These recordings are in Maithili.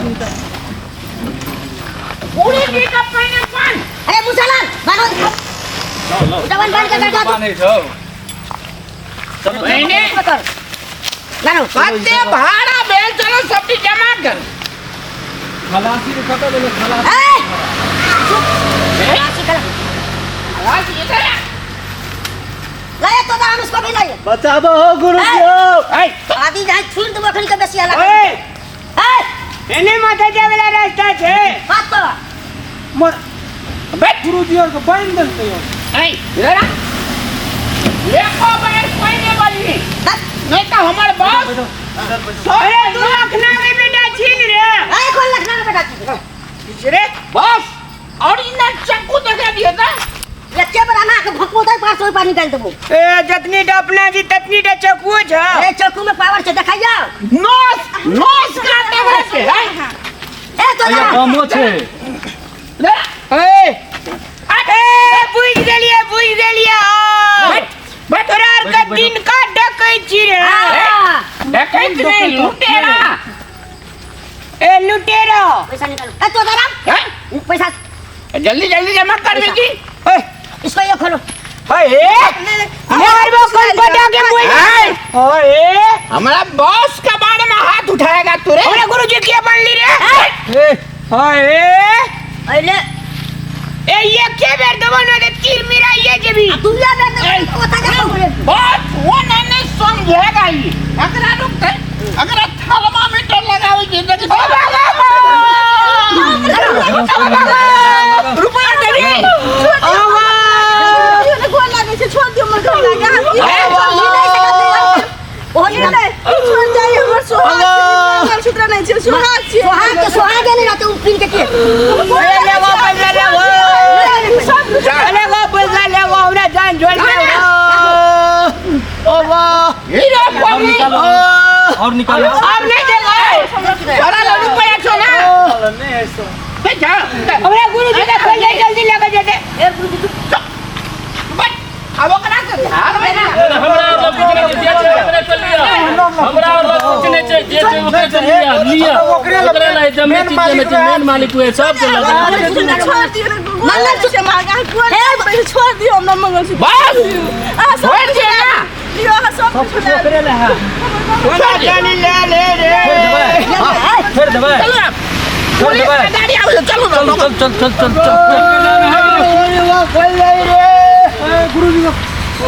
निकाल। गुरुजी का पहिने पान। अरे मुसलमान बानो जवान बन के बैठा तू। बान्है छौ। चलो। पहिने कर लानो। कते भाड़ा भेल चलो सब चीज जमा कर। खलासी के कतऽ गेलै खलासी? ए चुप, खलासी खला। खलासी इधर आ। लाए तो दाम इसको भी लाइए। बचाबो हो गुरुजी हो। ऐ आदि जाए छूट देबो अखन के बेसी आला। ओए। ए एने माथा जाय वाला रास्ता छै। बात तो मर बैठ। गुरुजी और के बान्हि देलकै यौ। ऐ इधर आ। एको बेर कोई नहीं बोली नहीं तो हमार बॉस। अरे तू लखना के बेटा छीन रे। ए कौन लखना के बेटा छी? रे बॉस और इना चक्कू देखा दिए था। एके बेर अना के भकबो दे 500 रुपया निकाल देबो। ए जतनी टा अपना जी ततनी टा चक्कू छ। ए चक्कू में पावर छै देखाइयो। नोस नोस काटे वाला छै। ए तो अइया बमो छै। ले ए ए बुझ गेलिए बुझ गेलिए। बैठ बैठ। तोरा आर के दिन का डकै छी रे। डकैत नहीं लुटेरा। ए लुटेरा। पैसा निकालो। ए तो दादा हैं? पैसा जल्दी जल्दी जमा कर बेटी। ए इसको ये खोलो। ए मारबो कोन पटा के बोल। ओए हमारा बॉस के बारे में हाथ उठाएगा तू रे। हमरा गुरुजी के बनली रे। ए ओए अइले ए ये के बेर देबो न ते तीर मिरा ये जेबी। तू या बेर ओता जा। बॉस वो नहीं नहीं समझेगा ही। अगर रुकते अगर थर्मामीटर लगावे जिंदगी रुपया दे रे। गोर लागै छै, छोड़ दियौ हमर गोर लागे। ओहो नहि छोड़ जाइ हमर सोहाग छै, मंगलसूत्र नहि छै, सोहाग छै। सोहाग के सोहाग नहीं रहते उ पीन के के। अरे लेगो पैसा लेगो। अरे गो पैसा लेगो हमरा जान जोड़ लेगो। ओ वाह हीरा और कोनी निकालो और निकालो। अब नहीं देगा सारा रुपया छो ना। नहीं ऐसो ते जा हमरा गुरुजी के खोल दे जल्दी लगे जेते। ए गुरुजी तू बट अब ओकरा से धार में ना। हमरा और लोग कुछ नहीं छै, जे छै ओकरे चल लिया। हमरा और लोग कुछ नहीं छै, जे छै ओकरे चल लिया। लिया ओकरे लग- ओकरे लाई जमे मेन चीज मालिक जमे छै, वएह। मेन मालिक उहे सब के लगा। छोड़ दियौ ने, गोर लागै छै माँ, अहाँ गोर लागै छै, छोड़ दियौ हमरा मंगलसूत्र। बस अहाँ सब छोड़ दियौ ना। लियौ, अहाँ सब किछु लए लियौ। ओकरे ले है। हमरा जानी ले ले रे। छोड़ देबै। चलो ना। छोड़ पुलिस देबै। के गाड़ी आवे चलो ना। चल चल चल चल चल चल। अरे वाह खोल दे रे। ए गुरुजी को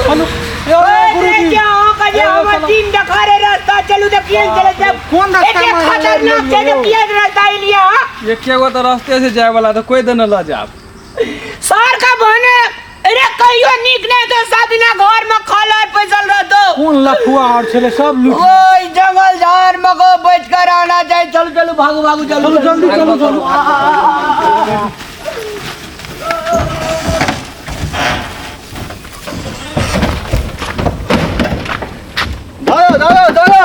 हेलो ए गुरुजी। क्या हो का जे हमर तीन देखा रे रास्ता चलू त किए चले जाब। कोन रास्ता एते में खतरनाक छै जे किए रास्ता एलिए हा। एके गो तऽ रास्ते से जाय वाला तऽ कोई देने लऽ जाब। सर का बहने अरे कहियो नीक नहीं तो सादिना घर में खल और पैसल रहतो। कोन लफुआ और छलै सब लूट। ओए जंगल झाड़ में को बैठ कर आना चाहिए। चलो चलो भागो भागो चलो चलो जल्दी चलो चलो। दौड़ो दौड़ो दौड़ो।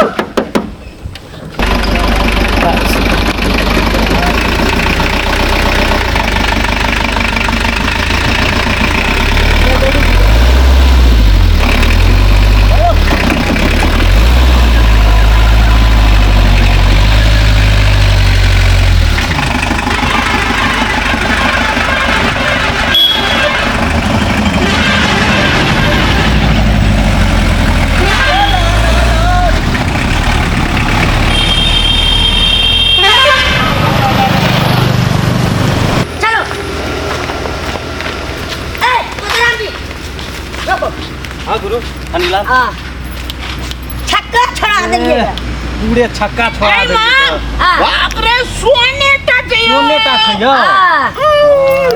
चलो। ए तुकाराम जी रुको। हाँ गुरु अनिला। हां छक्का छोड़ा देलिए। पूरे छक्का छोड़ा ए देलिए। मां हां बाप रे सोने टा छै सोने टा छै यौ। हां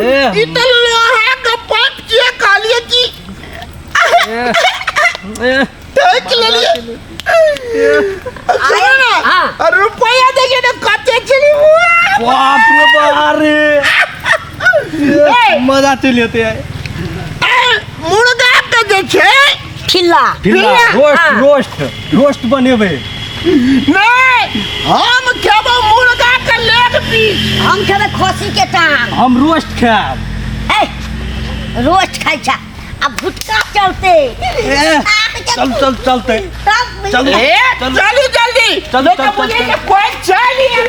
ए ई त लोहा के पाइप छियै कहलियै कि ए, ए, ठोकि लेलियै। सुनो ना। हाँ। और रुपया देखिए ना कते छलै। बाप रे बाप रे। ए, मजा चलि एतै आइ। ए, मुर्गा के जे छै खिल्ला ढिल्ला रोस्ट रोस्ट रोस्ट बनेबै। नहीं हम खेबो मुर्गा के लेग पीस। हम खेबै खसी के टांग। हम रोस्ट खायब। ए रोस्ट खाइ छा अब भुटका चलते। ए, चल चल चलते तब चलू ए चलू चलू जल्दी। चलू, नहीं तो चल, मुझे चल, कोई चल ही नहीं।